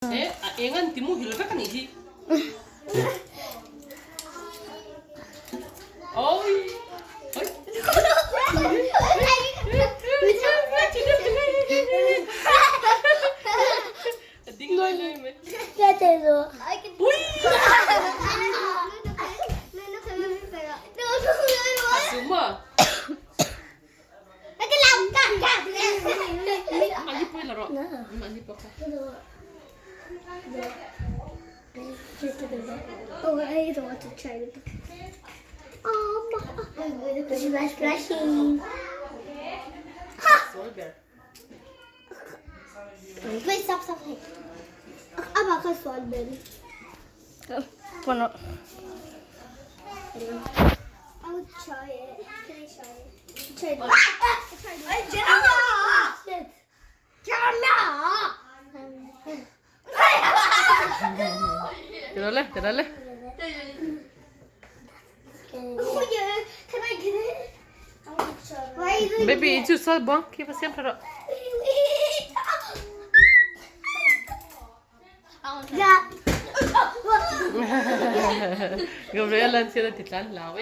E, a eng an ti muhil vek a nih hi. Oi! Oi! A ding lai lai mai. Ui! A sum a. Mahni pawh i la rawh. Mahni pawh kha. Oh, I don't want to try it. Splash, splashing. Sawi ber. Wait, stop, stop. Aba ka swal ber. Why not? I would try it. Can I try it? Try it. Try it. Tira le, tira le. Can I get it? I want to try. Why are you Baby, i chu sawi buang khi va siam tha rawh. Gabriel an thil a ti tlan hlau e.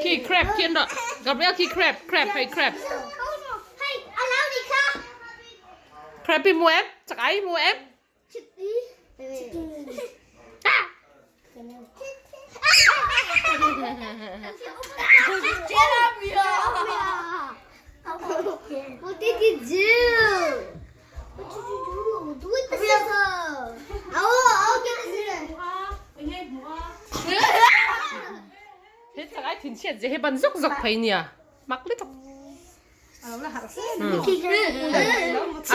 Khi crab khi an rawh. Gabriel khi crab, crab hei crab. Crab hi mu em? Chak ai mu em? What did you do? What did you do? Do it the scissor. Oh, I'll get the scissor. He chak ai thin chhiat zia hi ban zawk zawk phei nia. Mak lutuk. A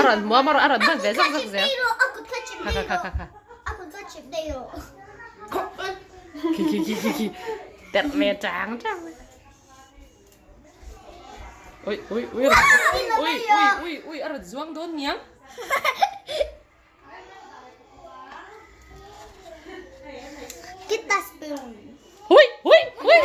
rawn hmuam a rawn hman ve zawk zawk zel. Kha kha kha kha kha. Khi khi khi khi khi. Terh ve chang chang. Ui ui ui ui ui ui ui a rawn zuang dawn niang. Get that spoon. Hui hui hui.